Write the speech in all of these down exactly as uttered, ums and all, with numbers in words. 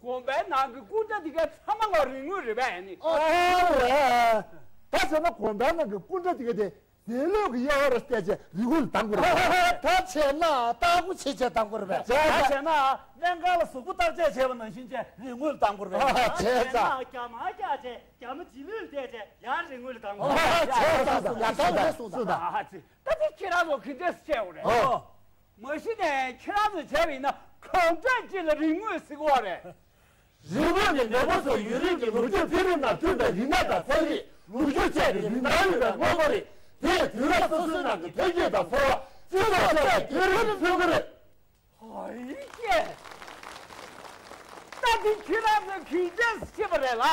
དགོན་པའི་ནང་གི་སྐུ་འདྲ་དེ་ག་ཚང་མ་ལ་རིག་དངོས་རེད་པས་ཨ་ནི། ཨ་རེད། ད་བྱས་ན་དགོན་པའི་ནང་གི་སྐུ་འདྲ་དེ་ག་དེ་ཟས་ལུག་གི་དབྱེ་བ་ར་བལྟས་བྱས་རིག་དངོས་ལ་བཏང་དགོས་རེད། ད་བྱས་ན་ལྟ་སྐོར་བྱེད་བྱས་བཏང་དགོས་རེད་པས། ད་བྱས་ན་སྨན་ཁང་ལ་གཟུགས་པོ་བརྟག་དཔྱད་བྱས་པ་ནང་བཞིན་བྱས་རིག་དངོས་ལ་བཏང་དགོས་རེད་པས། བྱས་ཙང་། རྒྱ་མ་རྒྱག་བྱས་རྒྱ་མ་རྗེས་ལུས་བལྟས་བྱས་ཡང་རིག་དངོས་ལ་བཏང་དགོས་རེད། བྱས་ཙང་། ཡ་ད་ལས་སོང་ད། ད་དེ་ཁྱེད་རང་ཚོ་གི་འདྲས་བཤད་འོ་རེད། མ་གཞི་ནས་ཁྱེད་རང་ཚོས་བྱས་པ་ཡིན་ན་གང་འདྲ་ཅིག་ལ་རིག་དངོས་ཟེར་གི་ཡོད་རེད། རིག་དངོས་ཀྱི་མེས་པོ་ཚོ་ཡུན་རིང་གི་ལོ་རྒྱུས་འཕེལ་རིམ་ནང་ཐོན་པའི་རིག་གནས་དང་ཚན་རིག་ལོ་རྒྱུས་བཅས་ཀྱི་རིན་ཐང་ཡོད་པའི་དངོས་པོ་རེད། དེས་དུས་རབས་སོ་སོའི་ནང་གི་ཐོན་སྐྱེད་དང་འཚོ་བ། སྤྱི་ཚོགས་བཅས་ཀྱི་འཕེལ་རིམ་མཚོན་གྱི་རེད། ཧོ་ཡེ། ད་འདི་ཁྱེད་རང་ཚོས་གི་འདྲས་བཤད་པ་རེད་ལ།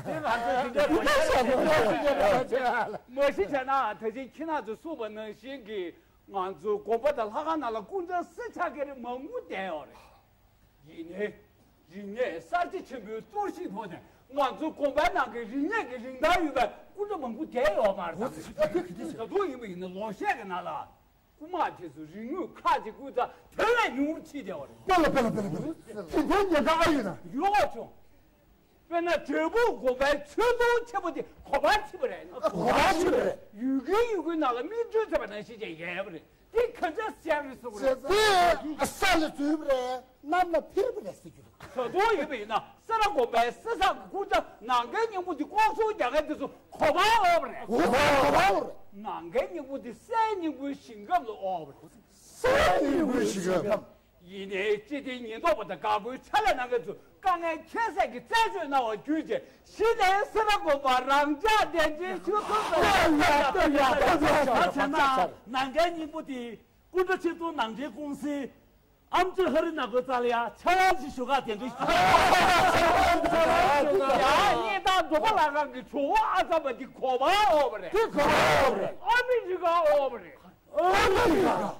དེ་ང་ཚོས་གི་འདྲས་བཤད་པ་རེད། མ་གཞི་བྱས་ན་ད་ཅི་ཁྱེད་རང་ཚོས་གསུངས་པ་ནང་བཞིན་གྱི་ང་ཚོའི་དགོན་པ་དང་ལྷ་ཁང་ནང་ལ་སྐུ་འདྲ་སེ་ཆགས་ཀྱི་རེད་མང་པོ་བསྡད་ཡོད་རེད། ཡིན་ནའི། རིག་གནས་གསར་བརྗེ་ཆེན་པོའི་གཏོར་བཤིག་ཐོག་ནས་ང་ཚོའི་དགོན་པའི་ནང་གི་རིག་གནས་ཀྱི་རིན་ཐང་ཡོད་པའི་སྐུ་འདྲ་མང་པོ་བསྡད་ཡོད་མ་རེད། ད་དུང་ཡིན་པ་ཡིན་ན་ལོ་ཤས་ཀྱི་ནང་ལ་སྐུ་དམག་དེ་ཚོ་རིག་དངོས་ཁག་ཅིག་བརྐུས་ཙང་དེ་ལས་ཉུང་རུ་ཕྱིན་བསྡད་པ་རེད། དཔེ་ལ་དཔེ་ལ་དཔེ་ལ་དཔེ་ལ། དེ་འདྲའི་ཉེན་ཁ་ཨ་ཡོད་ན། ཡོད་བྱུང་། དཔེར་ན་བྲག་ཕུག་དགོན་པའི་ཆོས་ཚོགས་ཆེན་པོ་དེ་ག་པར་ཕྱིན་པ་རེད། ག་པར་ཕྱིན་པ་རེད། ཡུལ་ཀུན་ཡུལ་ཀུན་ནང་ལ་སྨིན་གྲོལ་ཐེབས་པ་ནང་བཞིན་བྱས་ཡལ་བ་རེད། དེ་ག་འདྲ་ཟེར་རེད་གསུངས་རེད། དེ་ས་ལ་འཛུལ་བ་རེད། གནམ་ལ་འཕུར་བ་རེད་ཟེར་རྒྱུ་རེད། ད་དུང་ཡིན་པ་ཡིན་ན་སེ་ར་དགོན་པའི་གསེར་ཟངས་ཀྱི་སྐུ་འདྲ་ནམ་མཁའི་སྙིང་པོ་དེ་ལྐོག་གསོད་རྒྱག་མཁན་དེ་ཚོ་ག་པར་ཡོད་པ་རེད། ག་པར་ཡོད་པ་རེད། ནམ་མཁའི་སྙིང་པོ་དེ་སའི་སྙིང་པོའི་ཞིང་ཁམས་ལ་ཡོད་པ་རེད། སའི་སྙིང་པོའི་ཞིང་ཁམས། ཡིན་ནའི་སྤྱི་བདེའི་ཉེན་རྟོག་པ་དང་འགག་སྒོའི་ཕྱག་ལས་གནང་མཁན་ཚོས་དཀའ་ངལ་ཁྱད་བསད་ཀྱིས་རྩད་གཅོད་གནང་བ་བརྒྱུད་རྗེས་གཞི་ནས་སེ་ར་དགོན་པ་རང་འཇགས་གདན་འདྲེན་ཞུ་ཐུབ་པ་རེད། ད་བྱས་ན་ནམ་མཁའི་སྙིང་པོ་དེ་སྐུ་འདྲ་ཆེད་གཏོང་ནང་འདྲེན་ཀུང་སིའི་ཨམ་ཅོག་ཧ་རི་ནག་པོའི་རྩ་ལ་ཡ་ཆ་ལག་ཅིག་ཞུ་ག་དེ་འདྲ་ཞུ། ཡ་སྙེ་ཐང་འབྲོག་པ་ལྷ་ཁང་གི་ཇོ་བོ་ཨ་ཙ་མ་འདི་ག་པར་ཡོད་པ་རེད། དེ་ག་པར་ཡོད་པ་རེད། ཨ་མི་རི་ཀར་ཡོད་པ་རེད། ཨ་མི་རི་ཀ།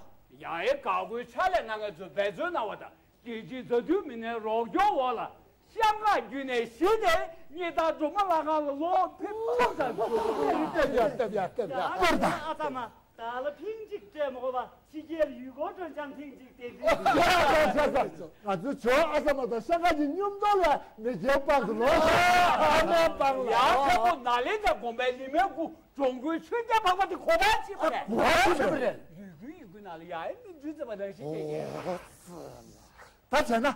ཡ་ཨེ་འགག་སྒོའི་ཕྱག་ལས་གནང་མཁན་ཚོས་འབད་བརྩོན་གནང་བ་དང་རྒྱལ་སྤྱིའི་མཛའ་མཐུན་མི་སྣའི་རོགས་སྐྱོར་འོག་ལ་ཤང་ཀང་བརྒྱུད་ནས་གཞི་ནས་སྙེ་ཐང་འབྲོག་པ་ལྷ་ཁང་ལ་ལོག་ཕེབས་ཐུབ་ཙམ་ཞུ། ལྟེབ་ཡ་ལྟེབ་ཡ་ལྟེབ་ཡ། ཨ་ཙ་མ། བདག་ལ་ཕིང་གཅིག་སྤྲད་མ་དགོས་པ་ཕྱི་རྒྱལ་ཡུལ་སྐོར་སྤྲོ་འཆམ་ཐེངས་གཅིག་དེ་འདྲ། ང་ཚོའི་ཇོ་ཨ་ཙ་མ་དང་ཤང་ཀང་གི་མཉམ་དུ་ལ་མི་རྒན་པང་དུ་ལོ་ཤ་ཨ་མའི་པང་ལ། ཡང་ཁྱེད་ཚོ་ནཱ་ལེནྡྲ་དགོན་པའི་ལི་མའི་སྐུ་འགྲོ་མགོན་ཆོས་རྒྱལ་འཕགས་པ་དེ་ག་པར་ཕྱིན་པ་རེད། ག་པར་ཕྱིན་པ་རེད། ཡུལ་ཀུན་ཡུལ་ཀུན་ནང་ལ་ཡང་མི་འདུས་ཙམ་པ་རང་བཞིན་ཅན་ཡིན། ད་བྱས་ན་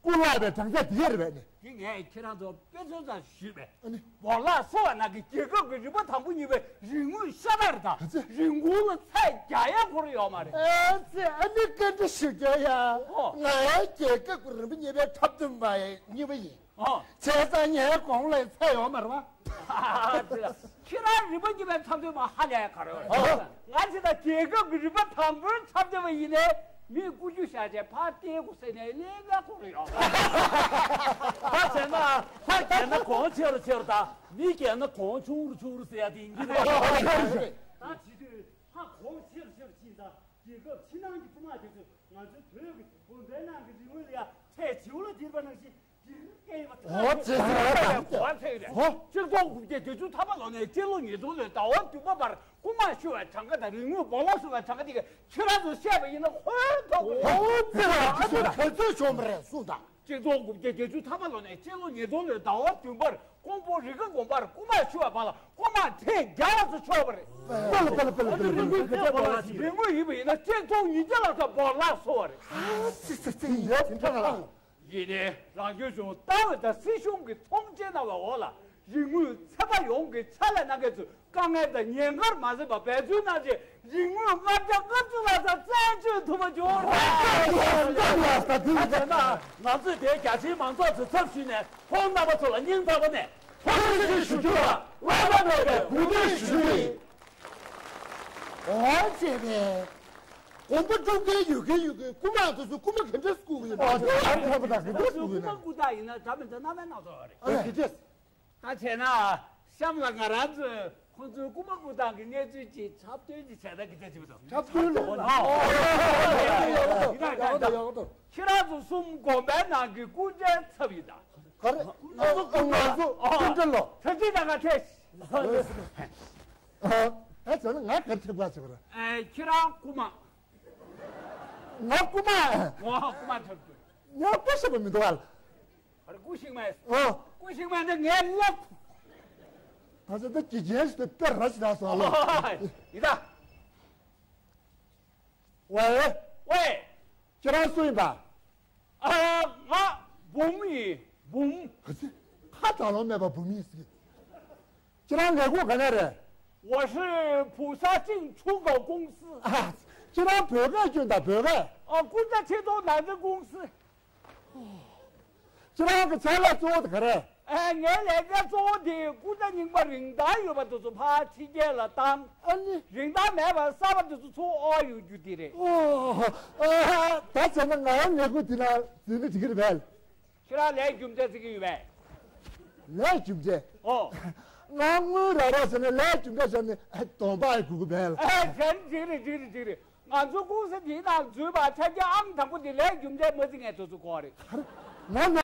སྐུ་ལྷག་པའི་བགྲང་བྱ་དེ་ག་རེད་པས་ནི། དེ་ངས་ཁྱེད་རང་ཚོ་དཔེ་མཚོན་ཙམ་ཞུས་པས། ཨ་ནི། བོར་ལག་སོ་བ་ནང་གི་རྒྱལ་ཁབ་ཀྱི་རིམ་པ་དང་པོ་གཉིས་པའི་རིག་དངོས་ཤ་སྟག་རེད་ད། ཨ་ཙི། རིན་གོང་ལ་ཚད་རྒྱག་ཡ་ཁོ་རང་ཡོད་མ་རེད། ཨ་ཙི། ཨ་ནི་བཀའ་འདྲི་ཞུ་རྒྱུ་ཡ། ཨོ། ང་རྒྱལ་ཁབ་ཀྱི་རིམ་པ་གཉིས་པའི་འཁྲབ་སྟོན་པ་གཉིས་པ་ཡིན། ཨོ། བྱས་ཙང་ངའི་གོང་ལ་ཚད་ཡོད་མ་རེད་བ། ཨ་ཙི། ཁྱེད་རང་རིམ་པ་གཉིས་པའི་འཁྲབ་སྟོན་པ་ཧ་ལས་ག་རེ་ཡོད་རེད། ཨོ། ང་ཚོ་ད་རྒྱལ་ཁབ་ཀྱི་རིམ་པ་དང་པོའི་འཁྲབ་སྟོན་པ་ཡིན་ནའི། མི་སྐུ་རྒྱུ་བཞག་བྱས་ཕར་བལྟས་དགོས་ཟེར་ནས་ཀླན་ཀ་ཁོ་རེ་ཡོང་། ད་བྱས་ན་ཕ་རྒྱལ་ན་གོང་ཆེ་རུ་ཆེ་རུ་དང་མི་རྒྱལ་ན་གོང་ཆུང་རུ་ཆུང་རུ་ཟེར་ཡ་དེ་ཡིན་གྱི་རེད། ད་བྱེད་དུས་ཕ་གོང་ཆེ་རུ་ཆེ་རུ་ཕྱིན་ཙང་རྒྱལ་ཁབ་ཕྱི་ནང་གི་དཔུང་དམག་དེ་ཚོས་ང་ཚོའི་བོད་ཀྱི་དགོན་པའི་ནང་གི་རིག་དངོས་ལ་ཡ་ཚད་བྱིའུ་ལ་ལྡིར་བ་ནང་བཞིན། ཨོ་ཙི་ཙི། ཨོ་ཙི་ཙི། ཨོ། གཅིག་སྟོང་དགུ་བརྒྱ་བརྒྱད་ཅུ་ཐམ་པ་ལོ་ནས་སྤྱི་ལོ་ཉིས་སྟོང་ལོའི་ཟླ་བ་བདུན་པ་བར་རྐུན་མ་ཤོར་བའི་གྲངས་ཀ་དང་རིག་དངོས་སྦོ་ལོགས་སོང་བའི་གྲངས་ཀ་དེ་ག་ཁྱེད་རང་ཚོས་བཤད་པ་ཡིན་ན་ཧོན་ཐོག་གི་རེད། ཨོ་ཙི་ཙི། ཨ་ཙི། ག་ཚོད་བྱུང་བ་རེད་གསུངས་དང་། གཅིག་སྟོང་དགུ་བརྒྱ་བརྒྱད་ཅུ་ཐམ་པ་ལོ་ནས་སྤྱི་ལོ་ཉིས་སྟོང་ལོའི་ཟླ་བ་བདུན་པར་ཀོང་པོ་རི་ཀ་དགོན་པར་རྐུན་མ་ཤོར་བའི་བར་ལ་རྐུན་མ་ཁྲི་བརྒྱ་ལྷག་ཙམ་ཤོར་བ་རེད། པ་ལ་པ་ལ་པ་ལ་པ་ལ། རིག་དངོས་ག་ཚད་སྦོ་ལོགས་སོང་། རིག་དངོས་ཡིན་པ་ཡིན་ན་གཅིག་སྟོང་ཉིས་བརྒྱ་ལྷག་ཙམ་སྦོ་ལོགས་སོང་བ་རེད། ཨ་ཙི་ཙི་ཙི། ཡ་ཕྲ་ལ། ཡིན་ནའི་རང་སྐྱོང་ལྗོངས་ཏང་ཨུད་དང་སྲིད་གཞུང་གི་ཚོང་ཆེན་གནང་བའི་འོག་ལ་རིག་དངོས་ཚན་པ་ཡོངས་ཀྱི་ཕྱག་ལས་གནང་མཁན་ཚོས་དཀའ་ངལ་དང་ཉེན་ཁར་མ་འཛེམས་པར་འབད་བརྩོན་གནང་རྗེས་རིག་དངོས་ལྔ་བརྒྱ་ལྔ་བཅུ་ལྷག་ཙམ་རྩད་གཅོད་ཐུབ་པ་བྱུང་བ་རེད། ད་བྱས་ན་ང་ཚོས་དེའི་རྒྱ་ཆེའི་མང་ཚོགས་ཚོའི་ཚབ་ཞུས་ནས་ཁོང་རྣམ་པ་ཚོ་ལ་སྙིང་ཐག་པ་ནས་ཐུགས་རྗེ་ཆེ་ཞུ་རྒྱུ་ལ་བླ་ན་མེད་པའི་གུས་འདུད་ཞུ་རྒྱུ་ཡིན། འོ་བྱས་པས། དགོན་པ་སྒྲུབ་མཁན་ཡོད་མཁན་ཡོད་མཁན་རྐུན་མ་དེ་ཚོ་རྐུན་མ་ག་འདྲ་རྐུ་གི་ཡོད་ན། ཨ་ཁྱབ་པ་དང་ག་འདྲ་རྐུ་གི་ཡོད་ན། རྐུན་མ་རྐུ་སྟངས་ཡིན་ན་འདྲ་མི་འདྲ་རྣམ་པ་སྣ་ཚོགས་ཡོད་རེད། ཨ་ག་འདྲ། ད་བྱས་ན་གཤམ་ལ་ང་རང་ཚོས་ཁོང་ཚོའི་རྐུན་མ་རྐུ་སྟངས་ཀྱི་གནས་ཚུལ་ཅིག་འཁྲབ་སྟོན་ཅིག་བྱས་ན་ག་འདྲ་བྱེད་པ་དང་། འཁྲབ་སྟོན་ལ། ཨོ་ནོ། ཡག་པོ་འདུག་ཡག་པོ་འདུག་ཡག་པོ་འདུག་ཁྱེད་རང་ཚོ་གསུམ་དགོན་པའི་ནང་གི་སྐུ་འདྲའི་ཚབ་ཡིན་ད། ག་རེ། ང་ཚོ་སྐུ་འདྲ་ལོ། ད་ཅི་ད་ག་ཐེ། ཨ་ཨ་ཟེར་ན་ང་ག་རེ་ཐེབས་པ་ཟེར་བ་རེད། ཨེ་ཁྱེད་རང་རྐུན་མ། ང་རྐུན་མ། ཨོ་རྐུན་མ་ཐེབས་དགོས། ངས་དཔེ་བཤད་པ་མི་འདུག་ཨ། ཨ་རེ་སྐུ་ཞིག་མེད། ཨོ། སྐུ་ཞིག་མེད་ན་ངས་ངོ་། ད་ཆ་ད་ཀྱི་རྒྱན་ཞིག་ཏུ་དཔེ་ར་ཞིག་ད་སོང་ལོ། ཨོ། ཡི་ད། ཝེ། ཝེ། ཁྱེད་རང་སུ་ཡིན་པ། ཨ། ང་འབུམ་ཡིན་འབུམ། ཁ་ཚ། ཁ་གྲག་ལོང་མེད་པ་འབུམ་ཡིན་ཟེར། ཁྱེད་རང་ལས་ཁུངས་ག་ནས་རེད། 我是菩萨进出口公司。 ཨ། ཁྱེད་རང་བོད་སྐད་སྐྱོན་དང་བོད་སྐད། 哦， ཀུན་ད་ཆེ་ཏོག་ནང་འཛིན་ཀུང་སི། ཁྱེད་རང་གི་ཕྱག་ལས་གཙོ་བོ་དེ་ག་རེད། ཨ། ངའི་ལས་ཀའི་གཙོ་བོ་དེ་ཀུན་ད་རྙིང་པ་རིན་ཐང་ཡོད་པ་དེ་ཚོ་ཕར་ཕྱི་རྒྱལ་ལ་བཏང་། ཨ་ནི། རིན་ཐང་མེད་པ་གསར་པ་དེ་ཚོ་ཚུར་དབོར་ཡོང་རྒྱུ་དེ་རེད། ཨོ། ཨ། ད་བྱས་ན་ང་རང་ལས་ཁུངས་དེ་ན་འཛུལ་ན་འགྲིག་གི་རེད་པས། ཁྱེད་རང་ལས་རྒྱུ་འབྲས་བརྩི་གི་ཡོད་པས། ལས་རྒྱུ་འབྲས། ཨོ། ང་དངུལ་རག་རག་བྱས་ནས་ལས་རྒྱུ་འབྲས་བྱས་ནས་གདོང་པ་ཡི་དགོས་ཀྱི་མེད་ལ། ཨེ། ག་རེ་འགྲིག་རེད་འགྲིག་རེད་འགྲིག་རེད། ང་ཚོ་ཀུང་སི་འདིའི་ནང་འཛུལ་བ་ཆ་རྐྱེན་ཨང་དང་པོ་འདི་ལས་རྒྱུ་འབྲས་མ་བརྩི་མཁན་ཚོ་ཚོ་གོ་རེད། ང་ལས་